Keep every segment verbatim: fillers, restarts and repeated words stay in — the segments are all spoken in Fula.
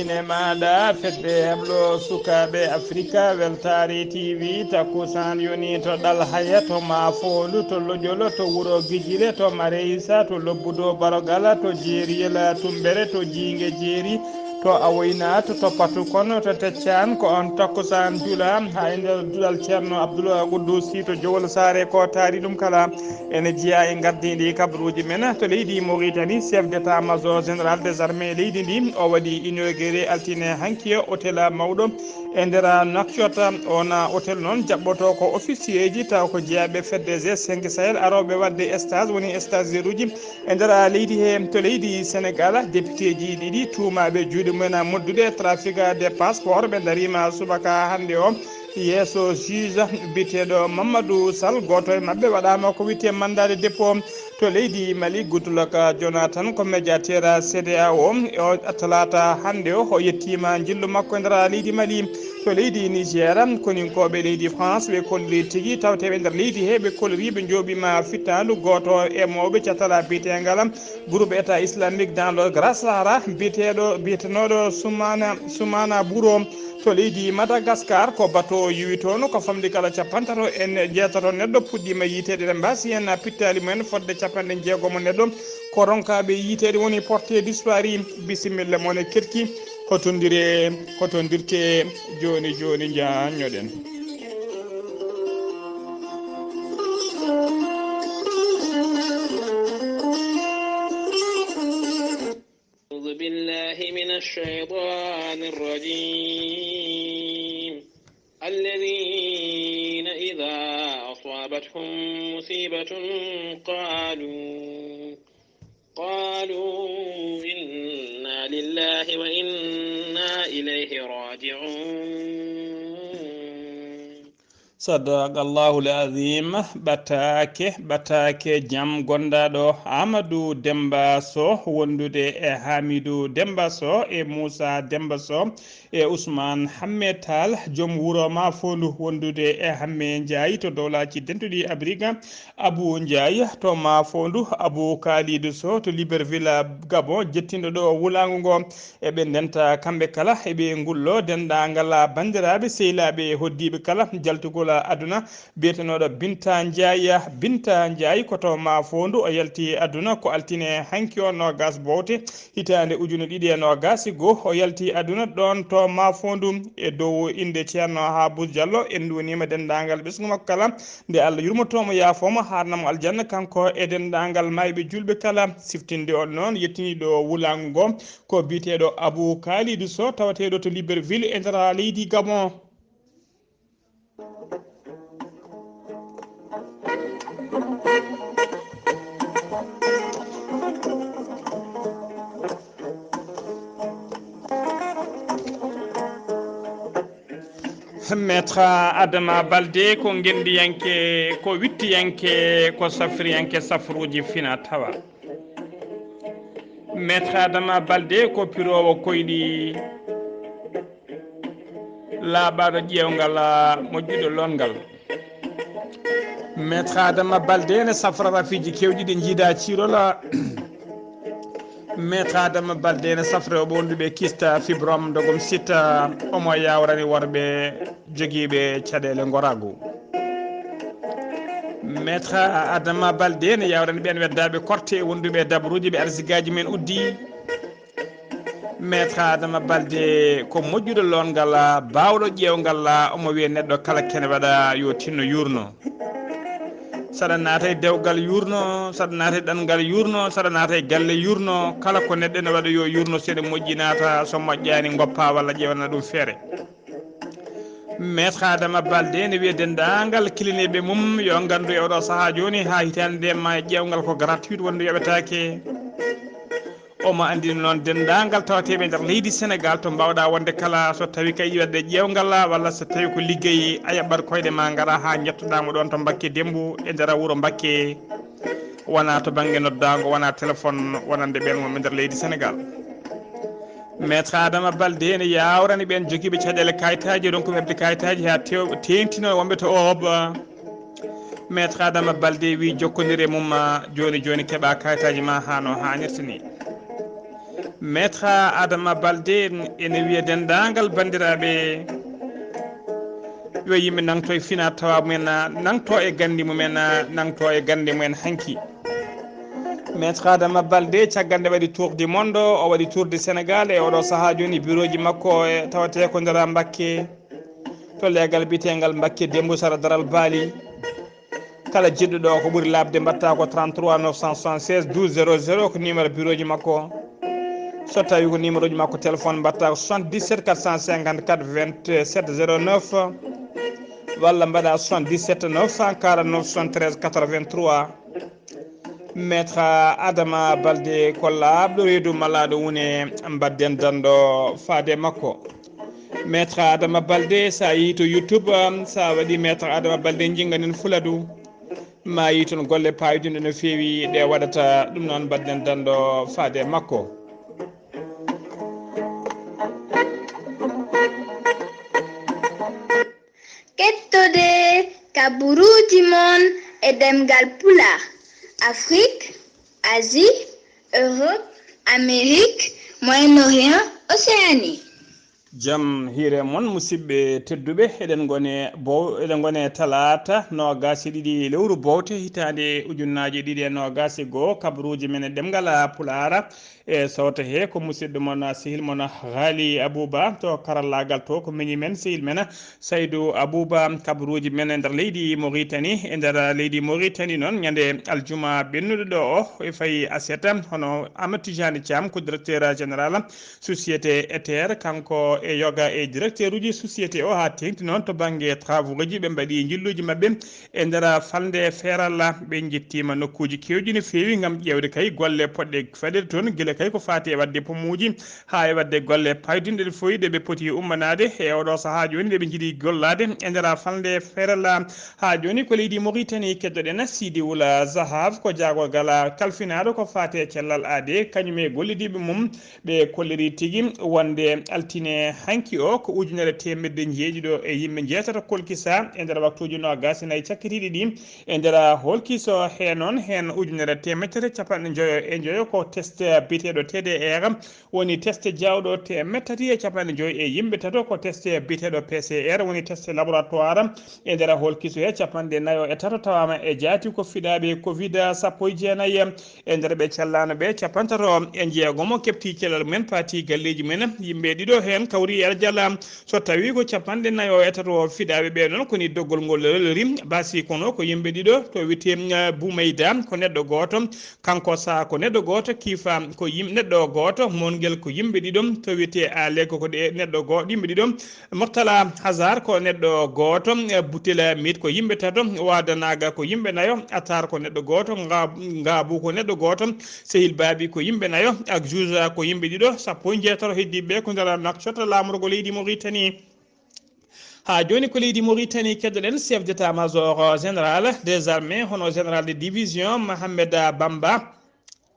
Ine maaɗa fedde heblo sukaaɓe Afrika, Weltaare T V, takkusaan yoni to Ɗalhaya, to Maafoondu, to Lojolo, to wuro Gijile, to Mareysa, to Lobbudo Barogala, to Jeeriyel Tummbere, to Jiinge Jeeri, to Awoyna, to Toppatu Kono, to Teccaan, ko on takkusaan jula haa e nder duɗal Ceerno Abdul Quddus Sy to Jowol Saare, ko taari ɗum kala. Ene jeyaa e ngardiiɗi kabaruuji men to leydi Mauritanie, chef d'état-major général des armées leydi ndi, o waɗi inauguré altine hanki hôtel mawɗo e nder Nouakchott. On hôtel noon jaɓɓoto ko officier ji, taw ko jeyaaɓe fedde G cinq Sahel arooɓe waɗde stage, woni stagiaire uji e nder leydi he. To leydi Sénégal, député ji ɗiɗi tuumaaɓe juuɗe mumen moddude trafic de passeport, ɓe ndariima subaka hannde o yeeso juge biyeteeɗo Mamadou Sall. Gooto e maɓɓe waɗaama ko wiyetee mandat de dépôt. To leydi Mali, Goodluck Jonathan ko médiateur C D A O. O talaata hannde o, o yettiima njillu makko e nder leydi Mali. To leydi Niger, koninkooɓe leydi France ɓe kolliri tigi tawteeɓe nder leydi he, ɓe kolliri ɓe njooɓiima fittaandu gooto e mawɓe catal biyeteengal groupe État islamique dans le Grand Sahara, biyeteeɗo, biyetenooɗo Soumana, Soumana Bouro. To leydi Madagascar, ko bato yowi toon, ko famɗi kala capantato e ne-, jeetato neɗɗo puɗɗiima yiyteede, eɗen mbaasi heen pittaali mumen fotde capanɗe jeegom neɗɗo, ko ronkaaɓe yiyteede woni porté disparu. Bisimilla mon e keɗki, hotondire, hotondirte jooni jooni, njaanñoɗen. أعوذ بالله من الشيطان الرجيم. الذين إذا أصابتهم مصيبة قالوا، قالوا إنا لله وإنا إليه راجعون. Sadaqallahul azim. Ɓataake, ɓataake, jam gondaaɗo Amadou Demba Sow, wondude e Hamidou Demba Sow, e Moussa Demba Sow, e Ousmane Hamme Tall, joom wuro Maafoondu, wondude e Hamme Ndiaye to Dowlaaji Dentuɗi Abrika, Abou Ndiaye to Maafoondu, Abou Kalidou Sow to Libreville, Gabon, jettinɗo ɗo wulaango ngo. Eɓe ndenta kamɓe kala, eɓe ngullo denndaangal banndiraaɓe, sehilaaɓe, hoddiiɓe kala jaltugol aduna, biyetenooɗo Binta Ndiaye. Binta Ndiaye ko to Maafoondu, o yalti aduna ko altine hanki o, noogas bowte, hitaande ujune ɗiɗi e noogas e goo. O yalti aduna ɗoon to Maafoondu e dow innde Ceerno Haabus Jallo. En nduwaniima denndaangal ɓesngu makko kala, nde Allah yurmotoo mo, yaafoo mo, haarna mo aljanna, kanko e denndaangal maayɓe juulɓe kala. Siftinde on noon, yettiniiɗo wulaango ngo, ko biyeteeɗo Abou Kalidou Sow, tawateeɗo to Libreville e nder leydi Gabon. Maître Adama Balde ko ngenndiyanke, ko wittiyanke, ko safriyanke safruuji fina tawa. Maître Adama Balde ko piroowo koyɗi, laaɓaaɗo ƴeewngal, moƴƴuɗo loongal. Maître Adama Balde ne safra rafiiji keewɗi ɗi njiidaa ciirola. Maître Adama Balde ne safra o ɓe wonduɓe kista, fibrome, ndogom, sita, omo yawrani worɓe jogiiɓe caɗeele ngoraagu. Maître Adama Balde ne yawrani ɓeen weddaaɓe korte, wonduɓe e dabaruuji, ɓe arsigaaji men uddi. Maître Adama Balde ko moƴƴuɗo loongal, baawɗo ƴeewngal, omo wiya neɗɗo kala kene waɗa yo tinno yuurno. Saɗa naata e dewgal yuurno, saɗa naata e ɗanngal yuurno, saɗa naata e galle yuurno, kala ko neɗɗo ene waɗa yo yuurno, so ene moƴƴi naata, so moƴƴaani ngoppa walla ƴeewana ɗum feere. Maître Adama Balde ne wiya denndaangal kiliniiɓe mum yo nganndu e oɗo sahaa jooni haa hitaande nde ma ƴeewngal ko gratuit, wonde yoɓetaake. Omo anndina noon denndaangal tawateeɓe nder leydi Senegaal to mbaawɗaa wonde kala, so tawii kay yiɗi waɗde ƴeewngal walla so tawii ko liggey, a yaɓɓat koyɗe ma, ngara haa njettoɗaa mo ɗoon to Mbakke Demmbu e nder wuro Mbakke, wonaa to bannge noddaango, wonaa téléphone wonande ɓeen wonɓe nder leydi Senegaal. Maître Adama Balde ene yawrani ɓeen jogiiɓe caɗeele kayitaaji, ronkuɓe heɓde kayitaaji haa tew-, teeŋtino wonɓe to Europe. Maître Adama Balde wi jokkondir e mum, ah, jooni jooni keɓa kayitaaji ma haa no haanirta ni. Maître Adama Balde ene wiya denndaangal banndiraaɓe, yo yimɓe nangto e fina tawa mumen, nangto e ganndi mumen, nangto e gannde mumen hanki. Maître Adama Balde, caggal nde waɗi tour du monde, o waɗi tour du Sénégal, e oɗo sahaa jooni bureau ji makko e tawatee ko nder Mbakke. To leegal biyeteengal Mbakke Dembo Sara Daral Baali. Kala jiɗɗo ɗo ko ɓuri laaɓde, mbaɗta ko trente-trois neuf cent soixante-seize douze zéro zéro, ko numéro bureau ji makko. So tawi ko numéro ji makko téléphone, mbaɗta ko soixante-dix-sept quatre cent cinquante-quatre vingt-sept zéro neuf, walla mbaɗa soixante-dix-sept neuf cent quarante-neuf soixante-treize quatre-vingt-trois. Maître Adama Balde ko laaɓɗo reedu malaaɗo wune, mbadden danndo faade makko. Maître Adama Balde, sa yehi to YouTube, um, sa waɗi Maître Adama Balde, jinganen Fuladu, ma yi toon golle payodinɗe no feewi ɗe waɗata. Ɗum noon, mbadden danndo faade makko. Kettode kaburuuji mon e ɗemngal Pulaar, Afrik, Asie, Europe, Amérique, Moyen-Orient, Océanie. Jam hiire mon, musidɓe tedduɓe. Eɗen ngone bow-, eɗen ngone talaata noogaas e ɗiɗi lewru bowte hitaande ujunnaaje ɗiɗi e noogaas e goo. Kabaruuji men e ɗemngal Pulaar e sowto he ko musidɗo mon, sehil mon Haali Abuba. To karallaagal to ko miñi men, sehil men Saydu Abuba. Kabaruuji men e nder leydi Moritani. E nder leydi Moritani noon, ñande aljuma ɓennuɗo ɗo o, e fayi aset, hono Amadou Tijani Thiam ko directeur général société Ether, kanko e yoga e directeur uji société o, haa teeŋti noon to bannge travaux ji. Ɓe mbaɗi njilluuji maɓɓe e nder falnde Feeralla. Ɓe njettiima nokkuuji keewɗi no feewi ngam ƴeewde kay golle poɗɗe faɗirde toon, gila kay ko faati e waɗde pomuuji haa e waɗde golle paydinɗe ɗe fof ɗe ɓe poti ummanaade e oɗo sahaa jooni, ɗe ɓe njiɗi gollaade e nder falnde Feeralla. Haa jooni ko leydi Moritani keddoɗen Sidi Wula Zahaf, ko jaagorgal kalfinaaɗo ko faati e cellal aade, kañum e gollidiiɓe mum. Ɓe kolliri tigi wonde altine hanki o ko ujunere teemedde njeeɗiɗo e yimɓe njeetato kolkisa e nder waktuuji noogaas e nayi cakkitiiɗi ɗi. E nder holkiso he noon, heen ujunere teemedere capanɗe njoyo e njoyo ko test biyeteeɗo T D R, woni test jaawɗo teemedde tati e capanɗe njoyo e yimɓe tato, ko test biyeteeɗo P C R, woni test laboratoire. E nder holkiso he capanɗe nayo e tato tawaama e jaati ko fiɗaaɓe covid sappo e jeenayi. E nder ɓe callaano ɓe, capantato e jeegomo keɓti cellal mumen, paati galleeji mumen. Yimɓe ɗiɗo heen kawri e aljana. So tawii ko capanɗe nayo e tato fiɗaaɓe ɓe noon, ko ni doggol ngol lelori. Basi kono ko yimɓe ɗiɗo, to wiyetee, eh, Bumayda ko neɗɗo gooto, kanko Sa ko neɗɗo gooto, Kiifa ko yim-, neɗɗo gooto, Mongel ko yimɓe ɗiɗo, to wiyetee Aleko ko ɗe neɗɗo goo-, yimɓe ɗiɗo. Murtala Hazar ko neɗɗo gooto, eh, Butela Mit ko yimɓe tato, Wada Naga ko yimɓe nayo, Atar ko neɗɗo gooto, Nga-, Ngabu ko neɗɗo gooto, Sehil Baabi ko yimɓe nayo, ak Juusa ko yimɓe ɗiɗo, sappo e njeetato heddiiɓe ɓe ko nder nakcota laamorgo leydi Moritani. Haa jooni ko leydi Moritani keddoɗen chef d'état-major général des armées, hono général de division Mohamed Bamba.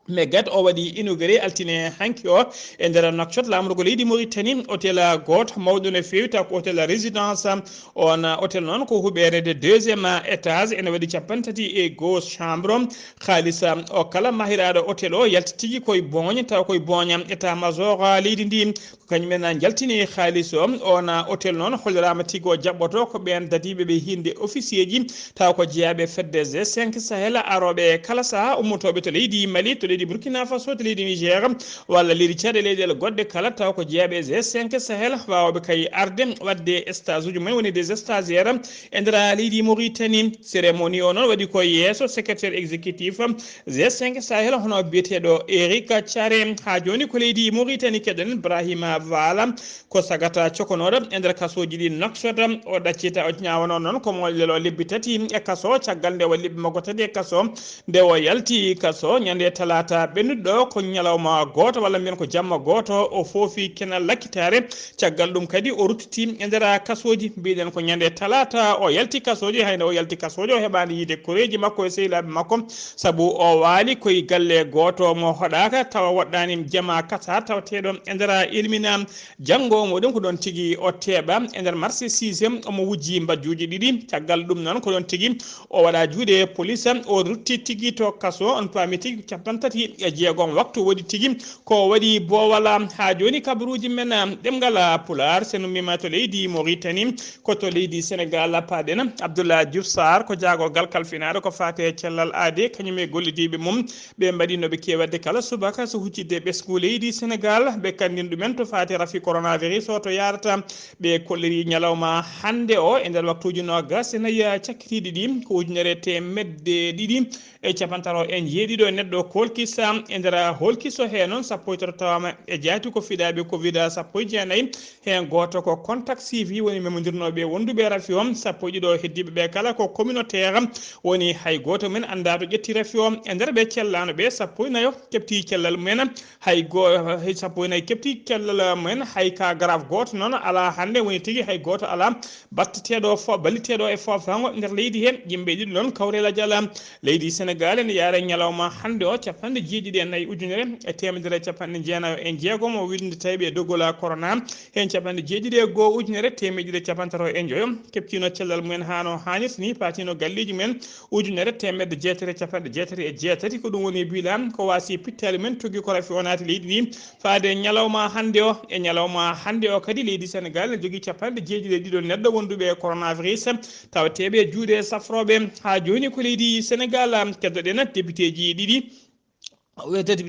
Megat o waɗi inauguré altine hanki o e nder Nouakchott, laamorgo leydi Mauritanie, hôtel gooto mawɗo no feewi, taw ko hôtel résidence. On hôtel noon ko huɓeere de deuxième étage, ene waɗi capanɗe tati e goo chambre. Haalis o kala mahiraaɗo hôtel o yalti tigi koye booña, taw koye booña état major leydi ndi. Ko kañum en njaltini haalis o. On hôtel noon holliraama tigi o jaɓɓoto ko ɓeen dadiiɓe ɓe hiinde officier ji, taw ko jeyaaɓe fedde G cinq Sahel, arooɓe kala sahaa, ummotooɓe to leydi Mali, to leydi Burkina Faso, to leydi Niger, walla leydi Tchad e leyɗeele goɗɗe kala, taw ko jeyaaɓe G cinq Sahel, waawɓe kay arde waɗde stage uji mumen, woni des stagiaires, e nder leydi Mauritanie. Cérémonie o noon waɗi ko yeeso secrétaire exécutif G cinq Sahel, hono biyeteeɗo Eric Thiaré. Haa jooni ko leydi Mauritanie keɗen Ibrahima Vala, ko sagata cokonooɗo e nder kasooji ɗi Nouakchott. O ɗaccita, o ñaawano noon ko mo lelo lebbi tati e kaso, caggal nde o lebbi makko tati e kaso, nde o yalti kaso ñande talaata ɓennuɗo, ko ñalawma gooto, walla mbiyen ko jamma gooto, o foofi kenal lakkitaare. Caggal ɗum kadi o ruttiti e nder kasooji. Mbiɗen ko ñande talaata o yalti kasooji, hay nde o yalti kasooji o heɓaani yiide koreeji makko e sehilaaɓe makko, sabu o waali koye galle gooto mo hoɗaaka, tawa woɗɗaani jama Qatar tawateeɗo e nder Elmina. Janngo muɗum ko ɗoon tigi o teeɓa e nder marché sixième, omo wujji mbajjuuji ɗiɗi. Caggal ɗum noon ko ɗoon tigi o waɗa juuɗe police, o rutti tigi to kaso, on paami tigi capanɗe tati e jeegom waktu woodi tigi. Ko waɗi boowal haa jooni kabaruuji men ɗemngal Pulaar, so en ummiima to leydi Moritani, ko to leydi Senegaal paaɗen. Abdoulaye Diouf Sarr ko jaagorgal kalfinaaɗo ko faati e cellal aadee, kañum e gollidiiɓe mum. Ɓe mbaɗi no ɓe keewi waɗde kala subaka so huccitde ɓesngu leydi Senegaal, ɓe kanndina ɗumen to faati rafi coronavirus o to yaarata. Ɓe kolliri ñalawma hannde o e nder waktuuji noogas e nayi cakkitiiɗi ɗi, ko ujunere teemedde ɗiɗi e capanɗe tati e jeeɗiɗo neɗɗo kolkisa. E nder holkiso he noon, sappo e tato tawaama e jaati ko fiɗaaɓe covid sappo e jeenayi, heen gooto ko contact suivi, woni memondirnooɓe wonduɓe rafi o. Sappo e ɗiɗo heddiiɓe ɓe kala ko communautaire, woni hay gooto men anndaa to ƴetti rafi o. E nder ɓe cellaano ɓe, sappo e nayo keɓti cellal mumen, hay go-, hay sappo e nayi keɓti cellal mumen, hay ka grave gooto noon alaa hannde, woni tigi hay gooto alaa batteteeɗo fo-, balliteeɗo e foofaango nder leydi he. Yimɓe ɗiɗo noon kawrelaaji alaa. Leydi Senegaal ene yaara ñalawma hannde o capanɗe jeeɗiɗi e nayi ujunere e teemedere e capanɗe jeenayo e jeegom o wiɗnde tawi ɓe dogola corona. Heen capanɗe jeeɗiɗi e goo ujunere teemedde ɗiɗi e capanɗe tato e njoyo keɓtiino cellal mumen haa no haanirta ni, paatiino galleeji mumen ujunere teemedde jeetati e capanɗe jeetati e jeetati. Ko ɗum woni bilan ko waasi pittaali mumen tuggi ko rafi o naati leydi ndi. Faade ñalawma hannde o, e ñalawma hannde o kadi, leydi Senegaal ne jogii capanɗe jeeɗiɗi e ɗiɗo neɗɗo wonduɓe e coronavirus, tawateeɓe e juuɗe safrooɓe. Haa jooni ko leydi Senegaal, keddoɗen depiteeji ɗiɗi,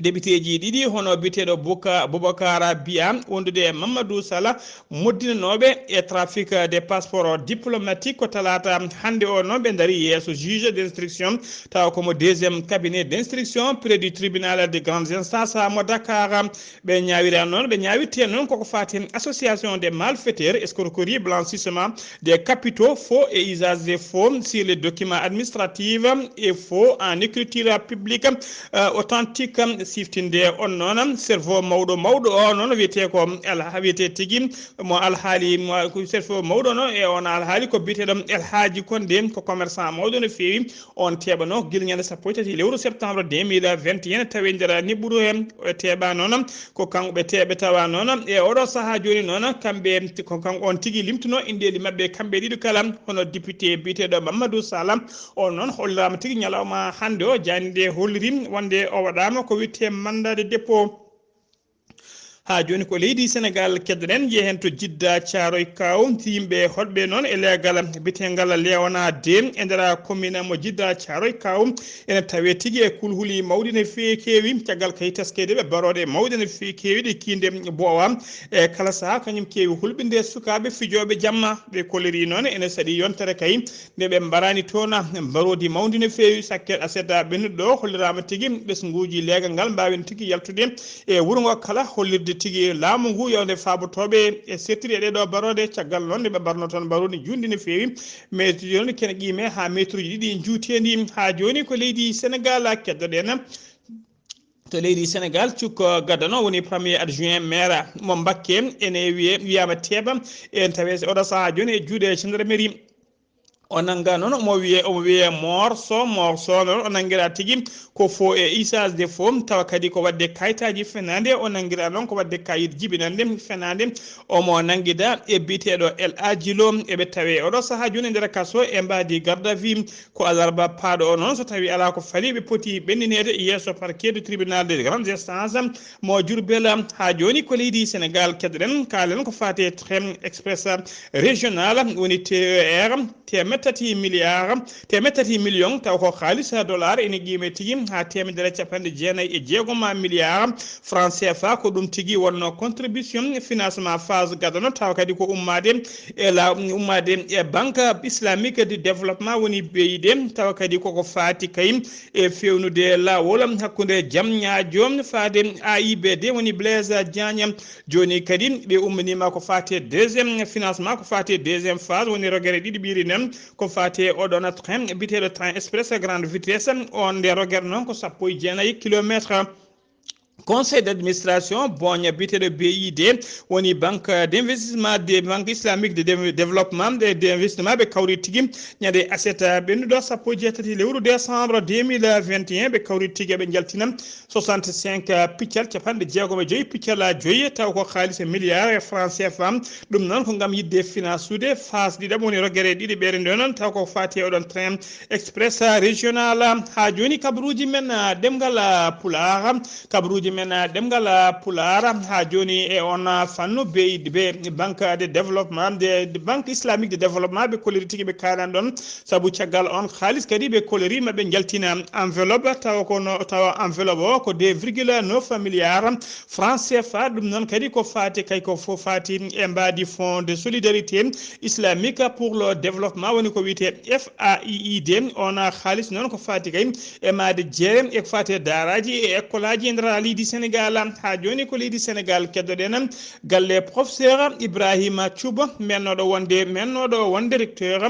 depiteeji ɗiɗi, hono biyeteeɗo Buka-, Boubacar Biya, wondude e Mamadou Sala, moddinanooɓe e trafic des passeports diplomatiques. Ko talaata hannde o noon ɓe ndaari yeeso juge d'instruction, tawa ko mo deuxième cabinet d'instruction près du tribunal de grande instance mo Dakar. Ɓe ñaawira noon, ɓe ñaawirte noon koko faati association des malfaiteurs, escroquerie, blanchissement des capitaux, faux et usage des faux sur les documents administratifs et faux en écriture publique, euh, authentique, siftinde on noon cerveau mawɗo mawɗo o noon wiyetee ko alha-, wiyetee tigi mo alhaali, mo, ko cerveau mawɗo noon e on alhaali ko biyeteeɗo El Hadji Condé, ko commerçant mawɗo no feewi. On teeɓano gila ñande sappo e tati lewru septembre deux mille vingt et un, tawi nder niɓɓuru he, o teeɓa noon. Ko kanko ɓe teeɓe tawa noon e oɗo sahaa jooni noon, kamɓe, ko kanko on tigi limtuno inɗeeli maɓɓe kamɓe ɗiɗo kala, hono député biyeteeɗo Mamadou Sala. On noon holliraama tigi ñalawma hannde o, jaandi nde holliri wonde o waɗaama ko wiyetee mandat de dépôt. Haa jooni ko leydi Senegaal keddoɗen, njehen to Jidda Caaroy Kaw. Yimɓe hoɗɓe noon e leegal biyetengal Leona de e nder commune mo Jidda Caaroy Kaw ene tawee tigi e kulhuli mawɗi no feewi keewi, caggal kay teskede ɓe barooɗe mawɗe no feewi keewi ɗe kiinde boowa. E kala sahaa kañum keewi hulɓinde sukaaɓe fijooɓe jamma. Ɓe kolliri noon ene saɗi yontere kay nde ɓe mbaraani toon mbaroodi mawndi no feewi. Sakket aset ɓennuɗo ɗo holliraama tigi ɓesnguuji leegal ngal mbaawi tigi yaltude e wuro ngo kala, hollirde tigi laamu ngu yo nde faabotooɓe e sertiri e ɗee ɗoo barooɗe. Caggal noon nde ɓe mbarnoo toon mbaroodi njuutndi no feewi, mais jooni kene qiime haa meetruuji ɗiɗi njuuteendi. Haa jooni ko leydi Senegaal keddoɗen. To leydi Senegaal, cukko gadano woni premier adjoint maire mo Mbakke ene wiye, wiyaama teeɓa, en tawi oɗo sahaa jooni e juuɗe gendarmerie. O nannga noon, omo wiye, omo wiye morso, morso noon o nanngiraa tigi ko faux et usage de faux, tawa kadi ko waɗde kayitaaji fenaande, o nanngiraa noon ko waɗde kayit jibinande fenaande. Omo nanngida e biyeteeɗo El Hadji Lo, eɓe tawe oɗo sahaa jooni e nder kaso e mbaadi garde à vue. Ko alarba paaɗo o noon, so tawi alaa ko fali, ɓe poti ɓennineede yeeso parquet du tribunal de grande instance mo Diourbel. Haa jooni ko leydi Senegaal keddoɗen, kaalen ko faati e train express régional, woni T E R, teemeɗɗe tati milliard, teemeɗɗe tati million, taw ko haalis dollar ene qiime tigi haa teemedere capanɗe jeenayi e jeegom milliard franc C F A. Ko ɗum tigi wonno contribution financement phase gadano, tawa kadi ko ummaade e la, ummaade e Banque Islamique de Développement, woni B I D, tawa kadi koko faati kay e fewnude laawol hakkunde jam ñaajo faade A I B D, woni Blaise Diagne. Jooni kadi ɓe ummaniima ko faati e deuxième financement, ko faati e deuxième phase, woni rogere ɗiɗi ɓiiri nen, ko faati e oɗon train biyeteeɗo train express grande vitesse. On nde rogere noon ko sappo e jeenayi kilométre. Conseil d'administration booña biyeteeɗo B I D, woni Banque d'investissement, de Banque islamique de Dév- développement et d'investissement. Ɓe kawri tigi ñande aset ɓennuɗo sappo e jeetati lewru décembre deux mille vingt et un. Ɓe kawri tigi eɓe njaltina soixante-cinq piccal, capanɗe jeegom e joyi piccal joyi, taw ko haalis e milliard e franc C F A. Ɗum noon ko ngam yiɗde finasude phase ɗiɗaɓo, woni rogere ɗiɗi ɓeere nde noon, taw ko faati e oɗon train express régional. Haa jooni kabaruuji men, ah, ɗemngal, ah, Pulaar, kabaruuji men, ah, ɗemngal, ah, Pulaar, haa jooni e on, ah, fannu, B I D, Banque de développement, de, de Banque islamique de développement, ɓe kolliri tigi ɓe kaalan ɗon, sabu caggal on haalis kadi ɓe kolliri maɓe njaltina enveloppe, tawa ko no, tawa enveloppe o ko deux virgule neuf milliards franc C F A. Ɗum noon kadi ko faati, kay ko fof faati e mbaadi Fonds de solidarité islamique pour le développement, woni ko wiyetee F A I I D. On haalis noon ko faati kay e maade jeere, e ko faati e daaraaji e ekkolaaji e nder leydi Sénégal. Haa jooni ko leydi Sénégal keddoɗen galle professeur Ibrahima Thioub, mennooɗo wonde, mennooɗo wonde recteur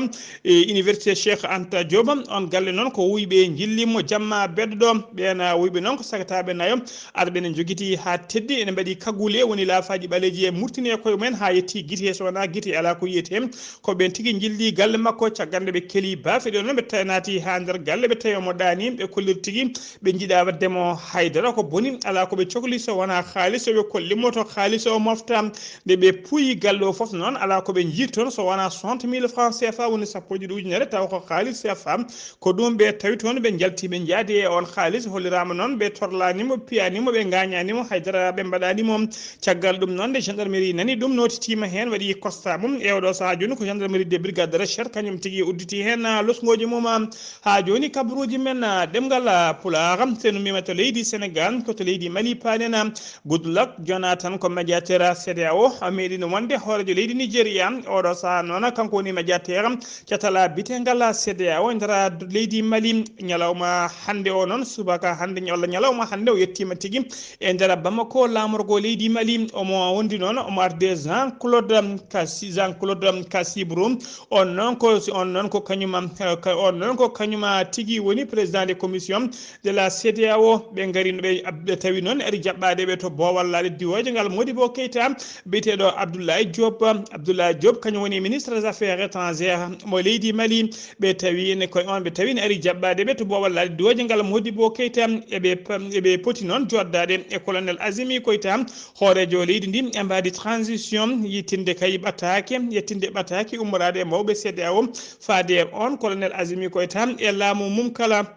e Université Cheikh Anta Diop. On galle noon ko wuyɓe njilli mo jamma beddo ɗo. Ɓeen wuyɓe noon ko sagataaɓe nayo, arɓe ne njogiti haa teddi, ene mbaɗi kagule, woni laafaaji ɓaleeji e murtini e koye mumen haa yetti gite, so wonaa gite alaa ko yiyetee. Ko ɓeen tigi njilli galle makko, caggal nde ɓe keli baafe ɗe noon, ɓe tawi naati haa nder galle, ɓe tawi omo ɗaani, ɓe kolliri tigi ɓe njiɗaa waɗde mo haydara, ko boni alaa ko ɓe cokli so wonaa haalis, so ɓe kolli mo to haalis o mofta. Nde ɓe puuyi galle o fof noon, alaa ko ɓe njii toon so wonaa soixante mille francs C F A, woni sappo e ɗiɗi ujunere, taw ko haalis C F A. Ko ɗum ɓe tawi toon, ɓe njalti, ɓe njaadi e on haalis, holliraama noon ɓe torlaani mo, piyaani mo, ɓe ngaañaani mo, haydara ɓe mbaɗaani mo. Caggal ɗum noon, nde gendarmerie nani ɗum, nootitiima heen, waɗi constat mum. E oɗo sahaa jooni ko gendarmerie de brigade de recherche, kañum tigi udditi heen, ah, losngooji mum, ah, haa jooni kabaruuji men, ah, ɗemngal, ah, Pulaar, so en ummiima to leydi Sénégal, ko to leydi Mali paaɗen, ah, Goodluck Jonathan ko médiateur C D A O, ah, meeɗino wonde hooreejo leydi Nigeria. Oɗo sahaa noon, kanko woni médiateur catal biyeteengal C D A O e nder leydi Mali. Ñalawma hannde o noon, subaka hannde, walla ñalawma hannde o yettiima tigi e nder Bamako, laamorgo leydi Mali. Omo wondi noon, omo arde Jean Claude Kassi, Jean Claude Kassibru. On noon ko, on noon ko kañum, eh, ka-, on noon ko kañum tigi woni président de commission de la C D A O. Ɓe ngari no ɓe, ɓe tawi noon ari jaɓɓaade ɓe to boowal laaɗe diwooje ngal Modibo Keita, biyeteeɗo Abdoulaye Diop. Abdoulaye Diop kañum woni ministre des affaires étrangères mo leydi Mali. Ɓe tawi ne koye on, ɓe tawi ne ari jaɓɓaade ɓe to boowal laaɗe diwooje ngal Modibo Keita. Eɓe p-, eɓe poti noon joddaade e colonel Azimi Koita, hooreejo leydi ndi e mbaadi transition, yittinde kay ɓataake, yettinde ɓataake ummoraade e mawɓe C D A O, faade e on colonel Azimi Koita e laamu mum kala.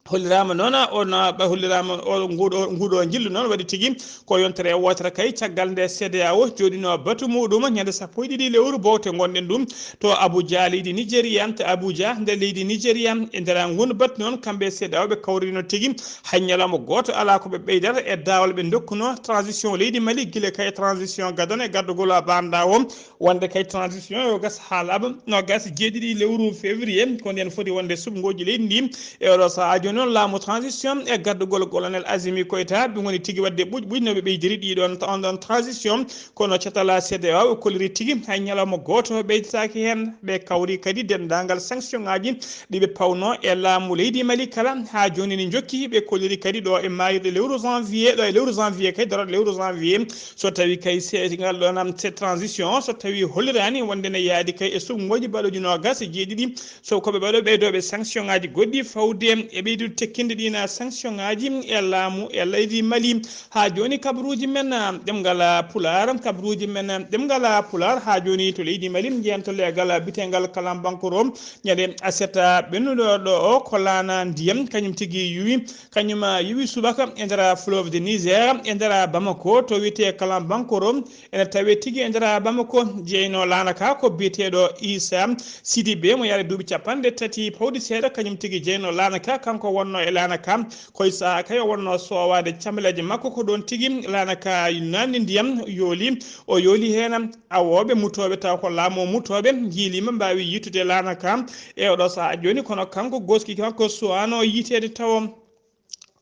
Holliraama noon, on, ɓe holliraama o, nguuɗo, nguuɗo njillu noon waɗi tigi ko yontere wootere kay, caggal nde C D A O jooɗino batu muɗum ñande sappo e ɗiɗi lewru bowte ngonɗen ɗum to Abuja, leydi Nigeria, to Abuja, nder leydi Nigeria. E nder ngun batu noon, kamɓe C D A O ɓe kawrino tigi, hay ñalawma gooto alaa ko ɓe ɓeydata e daawal ɓe ndokkuno transition leydi Mali, gila kay transition gadano e gardugol a bandaa o, wonde kay transition yo gas haa laaɓa noogaas e jeeɗiɗi lewru février, ko nden foti wonde suɓngooji leydi ndi. E oɗo sahaa jooni noon, laamu transition e gardugol colonel Azimi Koita, ɓe ngoni tigi waɗde ɓuuƴ ɓuuƴ no ɓe ɓeydiri ɗiɗon, on ɗon transition. Kono catal C D A O ɓe kolliri tigi hay ñalawma gooto ɓeydataake heen. Ɓe kawri kadi denndaangal sanction ŋaaji ɗi ɓe pawno e laamu leydi Mali kala. Haa jooni ne njokki, ɓe kolliri kadi ɗo e maayirɗe lewru janvier, ɗo e lewru janvier kay, darorɗe lewru janvier, so tawi kay se-, ngal ɗon am, se transition, so tawi holliraani wonde ne yaadi kay e suɓngooji baɗooji noogaas e jeeɗiɗi, so ko ɓe ɓaɗo ɓeydooɓe sanction ŋaaji goɗɗi fawde e ɓeydude tekkinde ɗiin sanction ŋaaji e laamu e leydi Mali. Haa jooni kabaruuji men, ah, ɗemngal, ah, Pulaar, kabaruuji men, ah, ɗemngal, ah, Pulaar, haa jooni to leydi Mali, njeyen to leegal, ah, biyeteengal Kalambankoro, ñande aset, ah, ɓennuɗo ɗo o, ko laana ndiyam, kañum tigi yuwi, kañum, ah, yuwi subaka e nder fleuve de Niger, e nder Bamako, to wiyetee Kalambankoro, ene tawee tigi e nder Bamako. Jeyno laana ka ko biyeteeɗo Issa Sidibé, mo yahri duuɓi capanɗe tati pawɗi seeɗa, kañum tigi jeyno laana ka, kanko wonno e laana ka. Koye sahaa kay o wonno soowaade camaleeje makko, ko ɗoon tigi laana ka naatni ndiyam, yooli. O yooli heen awooɓe mutooɓe, taw ko laamu o mutooɓe njiiliima, mbaawi yiytude laana ka e oɗo sahaa jooni, kono kanko gooski kanko suwaano yiiteede tawo.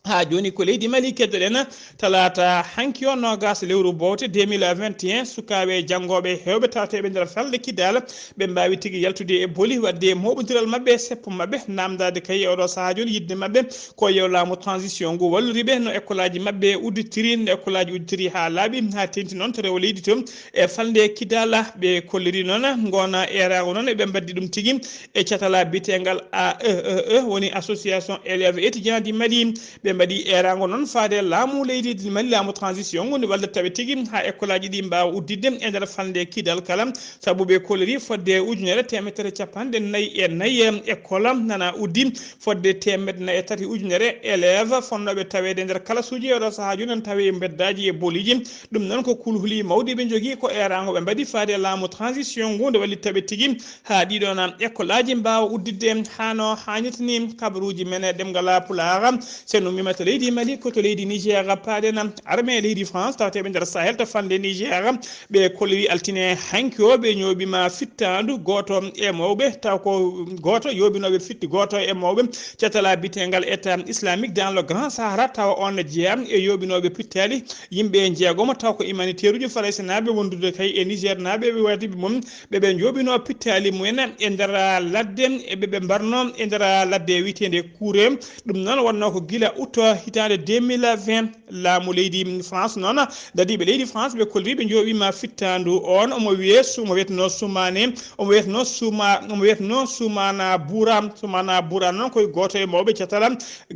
Haa jooni ko leydi Mali keddoɗen, talaata hanki o noogas lewru bowte deux mille vingt et un, sukaaɓe janngooɓe heewɓe tawateeɓe nder falnde Kidal, ɓe mbaawi tigi yaltude e boli, waɗde mooɓondiral maɓɓe, seppo maɓɓe, naamndaade kay e oɗo sahaa jooni yiɗde maɓɓe ko yo laamu transition ngu wallori ɓe no ekkolaaji maɓɓe udditiri, no ekkolaaji udditiri haa laaɓi, haa teeŋti noon to rewo leydi to e falnde Kidal. Ɓe kolliri noon ngoona eeraango noon eɓe mbaddi ɗum tigi e catala biyeteengal A E E E, woni Association Élèves Étudiants du Mali. Ɓe mbaɗi eeraango noon faade laamu leydi Mali, laamu transition ngu, nde wallata ɓe tigi haa ekkolaaji ɗi mbaawa udditde e nder falnde Kidal kala, sabu ɓe kolliri fodde ujunere teemedere capanɗe nayi e nayi, em, école nana uddi, fodde teemedde nayi e tati ujunere élève fonnooɓe taweede nder kalasuuji e oɗo sahaa jooni, nana tawee e mbeddaaji e booliiji. Ɗum noon ko kulhuli mawɗi ɓe njogii, ko eeraango ɓe mbaɗi faade laamu transition ngu, nde wallitta ɓe tigi haa ɗiɗon école aji mbaawa udditde haa no haanirta ni. Kabaruuji men e ɗemngal Pulaar, so en ummiima to leydi Mali, ko to leydi Niger paaɗen. Armée leydi France tawateeɓe nder Sahel to falnde Niger, ɓe kolliri altine hanki o, ɓe ñooɓiima fittaandu gooto e mawɓe, taw ko gooto yooɓinooɓe fitti gooto e mawɓe catala biyeteengal État Islamique dans le Grand Sahara, tawa oon ne jeyaa e yooɓinooɓe pittaali yimɓe njeegomo, taw ko humanitaire uji Faraysenaaɓe wondude kay e Niger naaɓe, ɓe waɗi ɓe mum, ɓe ɓe njooɓinoo pittaali mumen e nder ladde, e ɓe ɓe mbarnoo e nder ladde wiyeteende Kuure. Ɗum noon wonnoo ko gila août hitaande deux mille vingt, laamu leydi France noon, dadiiɓe leydi France ɓe kolliri ɓe njooɓiima fittaandu oon, omo wiyee Su-, omo wiyetenoo Sumaane, omo wiyetenoo Suma-, omo wiyetenoo Sumana Bura. Sumana Bura noon ko gooto e mawɓe catala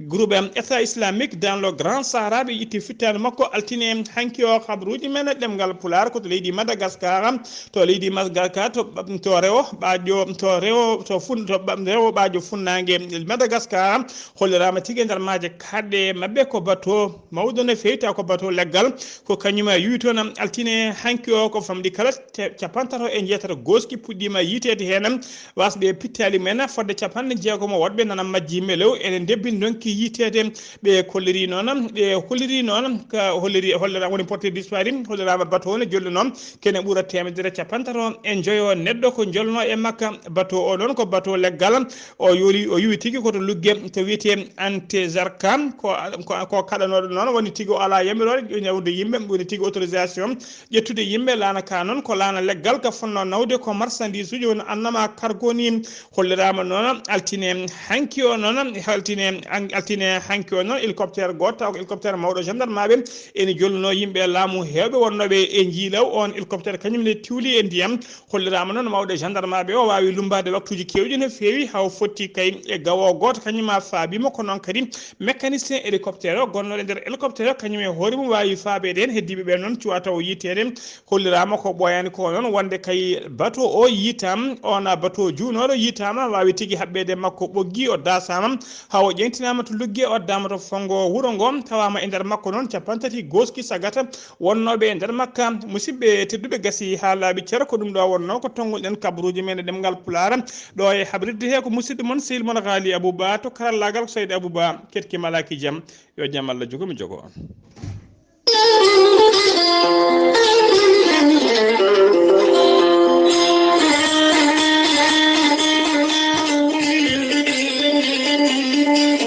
groupe État Islamique dans le Grand Sahara, ɓe itti fittaandu makko altine hanki o. Habaruuji men e ɗemngal Pulaar ko to leydi Madagascar, to leydi Madagascar, to, to rewo ɓaajo, to rewo, to fun-, to ɓa-, rewo ɓaajo funnaange Madagascar, holliraama tigi e nder maaje kaaɗɗe maɓɓe ko bateau mawɗo no feewi, taw ko bateau leggal, ko kañum yuwi toon altine hanki o. Ko famɗi kala te-, capantato e jeetato gooski puɗɗiima yiyteede heen, wasɓe pittaali mumen fodde capanɗe jeegomo woɗɓe nana majji melew ene ndebbini ndonki yiyteede. Ɓe kolliri noon, ɓe holliri noon, ka holliri, hollira woni porté disparu, holliraama bateau o ne jolluno kene ɓura teemedere capantato e njoyo neɗɗo ko jolno e makka. Bateau o noon ko bateau leggal, o yooli, o yuwi tigi ko to Lugge, to wiyetee Antezarca, ko, ko, ko kaɗanooɗo noon, woni tigi o alaa yamiroore ƴeewde yimɓe, woni tigi autorisation ƴettude yimɓe. Laana ka noon ko laana leggal, ka fotnoo nawde ko marchandise uji, woni annama cargo ni. Holliraama noon altine hanki o noon, altine, an-, altine hanki o noon, hélicoptère gooto, taw ko hélicoptère mawɗo gendarme ɓe, ene jolluno yimɓe laamu heewɓe wonnooɓe e Njiilaw. On hélicoptère kañum ne tiwli e ndiyam. Holliraama noon mawɗo gendarme ɓe o waawi lummbaade waktuuji keewɗi no feewi, haa o fotti kay e gawo gooto, kañum ma faabiima. Ko noon kadi mécanicien hélicoptère o gonnooɗo e nder hélicoptère o, kañum e hoore mum waawi faabeede heen. Heddiiɓe ɓe noon cuwaa taw yiyteede. Holliraama ko ɓooyaani ko noon wonde kay bateau o yiytaama, oon bateau juunooɗo yiytaama, waawi tigi haɓɓeede makko ɓoggi, o daasaama, haa o ƴeŋtinaama to Lugge, o addaama to fonngo wuro ngo, tawaama e nder makko noon cappanɗe tati gooski sagata wonnooɓe e nder makka. Musidɓe tedduɓe, gasi haa laaɓi cer, ko ɗum ɗo wonnoo ko tonngol ɗen kabaruuji men e ɗemngal Pulaar. Ɗo e habrirde he ko musidɗo mon, sehil mon Haali Abou Ba, to karallaagal ko Saydi Abou Ba, keɗki malaaki jam. Yo jam Allah jogo mi jogo on.